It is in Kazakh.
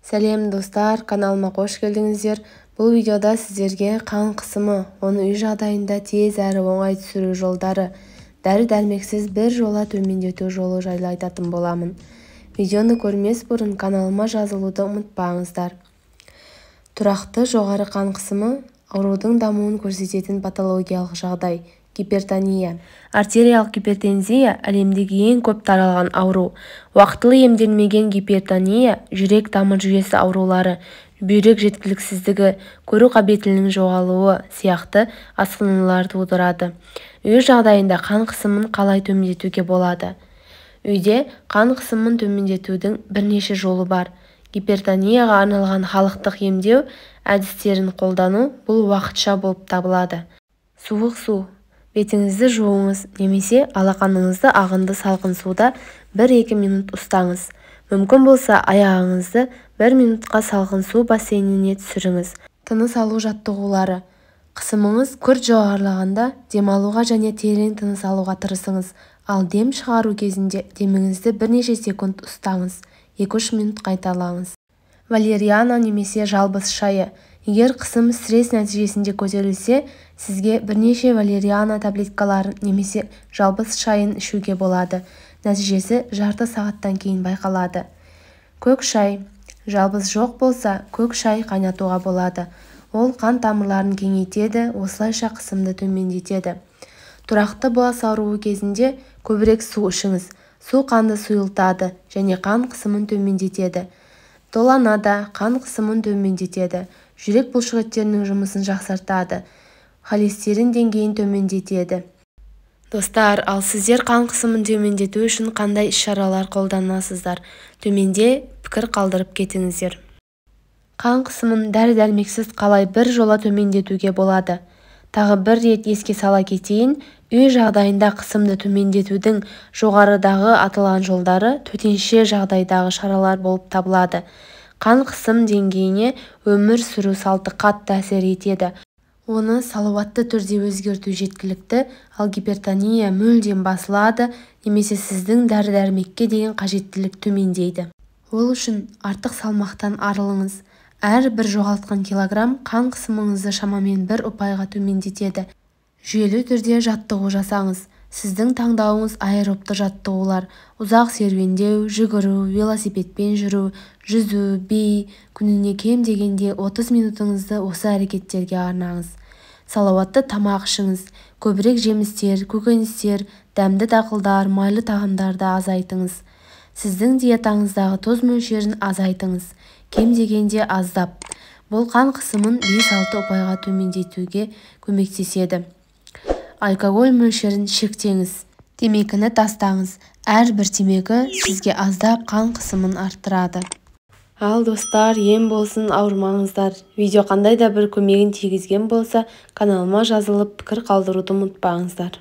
Сәлем, достар! Каналыма қош келдіңіздер! Бұл видеода сіздерге қан қысымы, оны үй жағдайында тез әрі оңай түсіру жолдары, дәрі-дәрмексіз бір жола төмендету жолы жайлы айтатын боламын. Видеоны көрмес бұрын каналыма жазылуды ұмытпаңыздар. Тұрақты жоғары қан қысымы аурудың дамуын көрсететін патологиялық жағдай гипертония. Артериялық гипертензия әлемдегі ең көп таралған ауру. Уақтылы емделмеген гипертония жүрек тамыр жүйесі аурулары, бүйрек жеткіліксіздігі, көру қабілетінің жоғалуы сияқты асқынулар тудырады. Үй жағдайында қан қысымын қалай төмендетуге болады? Үйде қан қысымын төмендетудің бірнеше жолы бар. Гипертонияға арналған халықтық емдеу әдістерін қолдану бұл уақытша болып табылады. Суық су. Бетіңізді жуыңыз немесе алақаныңызды ағынды салқын суда 1-2 минут ұстаңыз. Мүмкін болса, аяғыңызды 1 минутқа салқын су бассейніне түсіріңіз. Тыныс алу жаттығулары. Қысымыңыз күрт жоғарылағанда демалуға және терең тыныс алуға тырысыңыз. Ал дем шығару кезінде деміңізді бірнеше секунд ұстаңыз. 2-3 минут қайталаңыз. Валериана немесе жалбыз шайы. Егер қысым стресс нәтижесінде көтерілсе, сізге бірнеше валериана таблеткаларын немесе жалбыз шайын ішуге болады. Нәтижесі жарты сағаттан кейін байқалады. Көк шай. Жалбыз жоқ болса, көк шай қайнатуға болады. Ол қан тамырларын кеңейтеді, осылайша қысымды төмендетеді. Тұрақты бас ауруы кезінде көбірек су ішіңіз. Су қанды сұйылтады және қан қысымын төмендетеді. Долана да қан қысымын төмендетеді. Жүрек бұлшықеттерінің жұмысын жақсартады. Холестерин деңгейін төмендетеді. Достар, ал сіздер қан қысымын төмендету үшін қандай іс-шаралар қолданасыздар? Төменде пікір қалдырып кетіңіздер. Қан қысымын дәрі-дәрмексіз қалай бір жола төмендетуге болады? Тағы бір рет еске сала кетейін, үй жағдайында қысымды төмендетудің жоғарыдағы аталған жолдары төтенше жағдайдағы шаралар болып табылады. Қан қысым деңгейіне өмір сүру салты қатты әсер етеді. Оны салауатты түрде өзгерту жеткілікті, ал гипертония мүлдем басылады немесе сіздің дәрі-дәрмекке деген қажеттілік төмендейді. Ол үшін артық салмақтан арылыңыз. Әрбір жоғалтқан килограмм қан қысымыңызды шамамен бір ұпайға төмендетеді. Жүйелі түрде жаттығу жасаңыз. Сіздің таңдауыңыз аэробты жаттығулар, ұзақ серуендеу, жүгіру, велосипедпен жүру, жүзу, би, күніне кем дегенде 30 минутыңызды осы әрекеттерге арнаңыз. Салауатты тамақ ішіңіз. Көбірек жемістер, көкөністер, дәмді дақылдар, майлы тағамдарды азайтыңыз. Сіздің диетаңыздағы тұз мөлшерін азайтыңыз. Кем дегенде аздап. Бұл қан қысымын 5-6 ұпайға төмендетуге көмектеседі. Алкоголь мөлшерін шектеңіз. Темекіні тастаңыз. Әрбір темекі сізге аздап қан қысымын арттырады. Ал достар, ем болсын, ауырмаңыздар. Видео қандай да бір көмегін тигізген болса, каналыма жазылып, пікір қалдыруды ұмытпаңыздар.